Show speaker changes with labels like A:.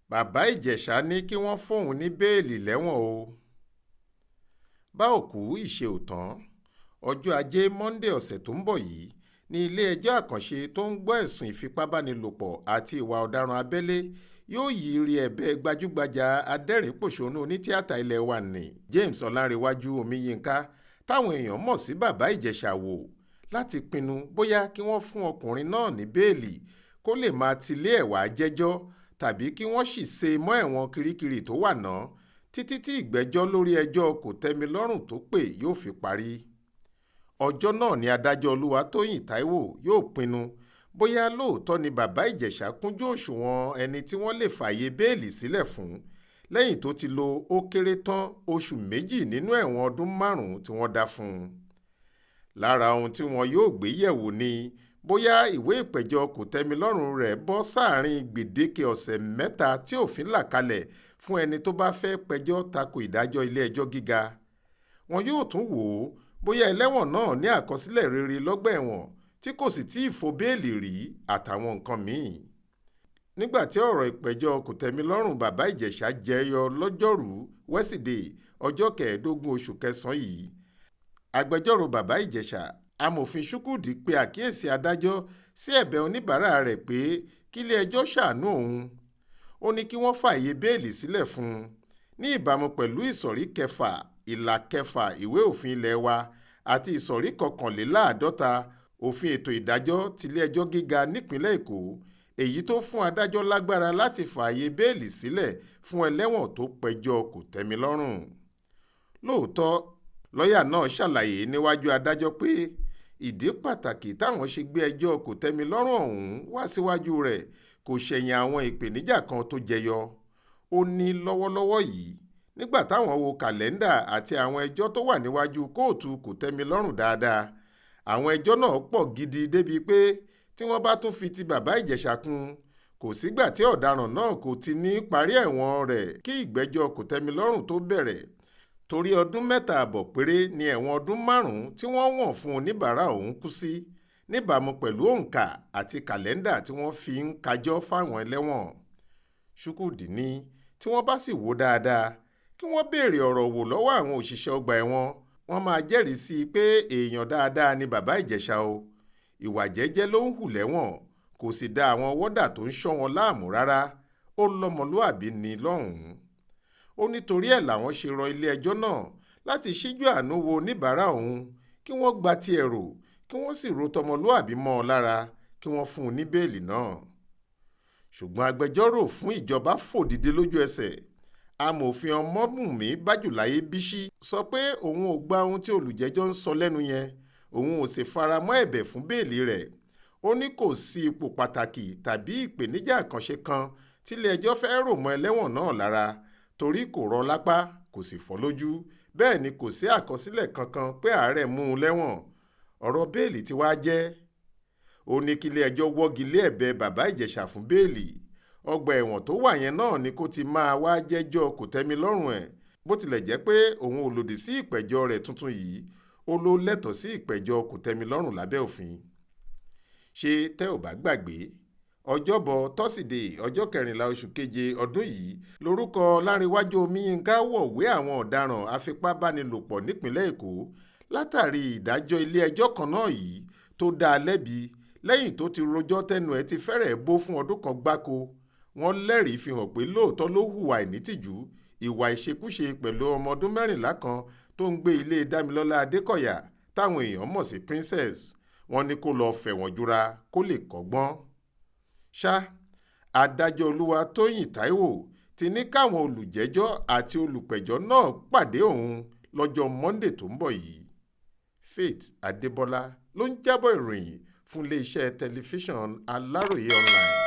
A: Bàbá Ìjẹsà ní kí wọ́n fóun ní bẹ́ẹ́lí lẹ́wọ̀n o. Bá òkú ìṣe ò tán, ọjọ́ ajé monde ọ̀sẹ̀ tó ń bọ̀ yìí ní ilé-ẹjọ́ àkànṣe tó ń gbọ́ ẹ̀sùn ìfipábánilòpọ̀ àti ìwà ọ̀daràn abẹ́lé yóò yíírí ẹ̀bẹ̀ gbajúgbajà adẹ́rìn-ín-pọ̀ṣónú onítìata ilé wa ní James Ọláǹrèwájú Omiyinka táwọn èèyàn mọ̀ sí Bàbá Ìjẹsà wò láti pinnu bóyá kí wọ́n fún ọkùnrin náà ní bẹ́ẹ́lí kó lè máa tilé ẹ̀ wá jẹ́jọ́ tàbí kí wọ́n sì ṣe é mọ́ ẹ̀wọ̀n Kirikiri tó wà ná títí tí ìgbẹ́jọ́ lórí ẹjọ́ kò-tẹ́-mi-lọ́rùn tó pé yóò fi parí. Ọjọ́ náà ni adájọ́ Olúwatóyìn Taiwo yóò pinnu bóyá lóòótọ́ ni Bàbá Ìjẹsà kúnjú òṣùwọ̀n ẹni tí wọ́n lè fààyè bẹ́ẹ́lí sílẹ̀ fún lẹ́yìn tó ti lo ó kéré tán oṣù méjì nínú ẹ̀wọ̀n ọdún márùn-ún tí wọ́n dá fún un. Lára ohun tí wọn yóò gbé yẹ̀wò ni bóyá ìwé ìpéjọ kò-tẹ́-mi-lọ́rùn rẹ̀ bọ́ sáàrin gbèdéke ọ̀sẹ̀ mẹ́ta tí òfin là kalẹ̀ fún ẹni tó bá fẹ́ẹ́ péjọ ta ko ìdájọ́ ilé-ẹjọ́ gíga. Wọn yóò tún wò ó bóyá ẹlẹ́wọ̀n náà ní àkọsílẹ̀ rere lọ́gbà ẹ̀wọ̀n tí kò sì tí ì fọ́ bẹ́ẹ́lí rí àtàwọn nǹkan mí-ín. Nígbà tí ọ̀rọ̀ ìpẹ̀jọ́ kò-tẹ́-mi-lọ́rùn Bàbá Ìjẹsà jẹ́ yọ lọ́jọ́rùú wẹ́sídẹ̀ẹ́ ọjọ́ kẹẹ̀ẹ́dógún oṣù kẹsàn-án yìí, agbẹjọ́rò Bàbá Ìjẹsà amòfin Chukwudi pe àkíyèsí adájọ́ sí ẹ̀bẹ̀ oníbàárà rẹ̀ pé kílẹ̀-ẹjọ́ ṣàánú òun. Ó ní kí wọ́n fààyè bẹ́ẹ́lí sílẹ̀ fún un ní ìbámu pẹ̀lú ìsọ̀rí kẹfà ìlà kẹfà ìwé òfin ilé wa àti ìsọ̀rí kọkànléláàádọ́ta òfin ètò ìdájọ́ tilé-ẹjọ́ gíga nípìnlẹ̀ Èkó èyí tó fún adájọ́ lágbára láti fààyè bẹ́ẹ́lí sílẹ̀ fún ẹlẹ́wọ̀n tó péjọ kò-tẹ́-mi-lọ́rùn. Lóòótọ́ lọ́ọ́yà náà ṣàlàyé níwájú adájọ́ pé ìdí pàtàkì táwọn ṣe gbé ẹjọ́ kò-tẹ́-mi-lọ́rùn ọ̀hún wá síwájú rẹ̀ kò ṣẹ̀yìn àwọn ìpèníjà kan tó jẹ yọ. Ó ní lọ́wọ́lọ́wọ́ yìí nígbà táwọn wo kàlẹ́ńdà àti àwọn ẹjọ́ tó wà níwájú kóòtù kò-tẹ́-mi-lọ́rùn dáadáa, àwọn ẹjọ́ náà pọ̀ gidi débìí pé tí wọ́n bá tún fi ti Bàbá Ìjẹsà kún un, kò sígbà tí ọ̀daràn náà kò ti ní í parí ẹ̀wọ̀n rẹ̀ kí ìgbẹ́jọ́ kò-tẹ́-mi-lọ́rùn tóó bẹ̀rẹ̀ torí ọdún mẹ́ta ààbọ̀ péré ni ẹ̀wọ̀n ọdún márùn-ún tí wọ́n wọ̀n fún oníbàárà òun kù sí níbàámu pẹ̀lú òǹkà àti kàlẹ́ńdà tí wọ́n fi ń kájọ fáwọn ẹlẹ́wọ̀n. Chukwudi ní tí wọ́n bá sì wò ó dáadáa kí wọ́n béèrè ọ̀rọ̀ wò lọ́wọ́ àwọn òṣìṣẹ́ ọgbà ẹ̀wọ̀n, wọ́n máa jẹ́rìí sí i pé èèyàn dáadáa ni Bàbá Ìjẹsà o. Ìwà jẹ́jẹ́ ló ń hù lẹ́wọ̀n, kò sì da àwọn wọ́dà tó ń ṣọ́ wọn láàmú rárá, ó lọ́mọlúàbí ní lọ́hùn-ún. Ó ní torí ẹ̀ làwọn ṣe rọ ilé-ẹjọ́ náà láti ṣíjú àánú wo oníbàárà òun kí wọ́n gba tiẹ̀ rò kí wọ́n sì ro tọmọlúàbí mọ́ ọn lára kí wọ́n fún un ní bẹ́ẹ́lí náà. Ṣùgbọ́n agbẹjọ́rò fún ìjọba fò dìde lójú ẹsẹ̀. Amòfin Ọmọbùnmi Bájùláyé Bísí sọ pé òun ò gba ohun tí olùjẹ́jọ́ ń sọ lẹ́nu yẹn, òun ò sì fara mọ́ ẹ̀bẹ̀ fún bẹ́ẹ́lí rẹ̀. Ó ní kò sí ipò pàtàkì tàbí ìpèníjà àkànṣe kan tílé-ẹjọ́ fẹ́ẹ́ rò mọ́ ẹlẹ́wọ̀n náà lára torí kò rọ lápá kò sì fọ́ lójú, bẹ́ẹ̀ ni kò sí àkọsílẹ̀ kankan pé àárẹ̀ mú un lẹ́wọ̀n. Ọ̀rọ̀ bẹ́ẹ́lí tí wàá jẹ́. Ó ní kílẹ̀-ẹjọ́ wọ́gi lé ẹ̀bẹ̀ Bàbá Ìjẹsà fún bẹ́ẹ́lí. Ọgbà ẹ̀wọ̀n tó wà yẹn náà ni kó ti máa wáá jẹ́jọ́ kò-tẹ́-mi-lọ́rùn ẹ̀ bó tilẹ̀ jẹ́ pé òun ò lòdì sí ìpẹ̀jọ́ rẹ̀ tuntun yìí, ó lọ lẹ́tọ̀ọ́ sí ìpẹ̀jọ́ kò-tẹ́-mi-lọ́rùn lábẹ́ òfin. Ṣé tẹ́ ò bá gbàgbé, Ọjọ́bọ̀ tọ́sídẹ̀ẹ́ ọjọ́ kẹrìnlá oṣù keje ọdún yìí lorúkọ Láǹrẹwájú Omiyinka wọ̀wé àwọn ọ̀daràn afipábánilòpọ̀ nípìnlẹ̀ Èkó látàrí ìdájọ́ ilé-ẹjọ́ kan náà yìí tó dá a lẹ́bi lẹ́yìn tó ti rojọ́ tẹnu ẹ̀ ti fẹ́rẹ̀ẹ́ bọ́ fún ọdún kan gbáko. Wọ́n lẹ́rìí fi hàn pé lóòótọ́ ló hùwà àìnítìjú, ìwà ìṣekúṣe pẹ̀lú ọmọ ọdún mẹ́rìnlá kan tó ń gbé ilé Damilọ́lá Adékọ̀yà táwọn èèyàn mọ̀ sí Princess. Wọ́n ní kó lọ́ọ́ fẹ̀wọ̀n jura kó lè kọ́gbọ́n. Ṣá, adájọ́ Olúwatóyìn Taiwo ti ní káwọn olùjẹ́jọ́ àti olùpẹ̀jọ́ náà pàdé òun lọ́jọ́ Monde tó ń bọ̀ yìí. Faith Adébọlá ló ń jábọ̀ ìròyìn fún iléeṣẹ́ tẹlifíṣàn Aláròye online.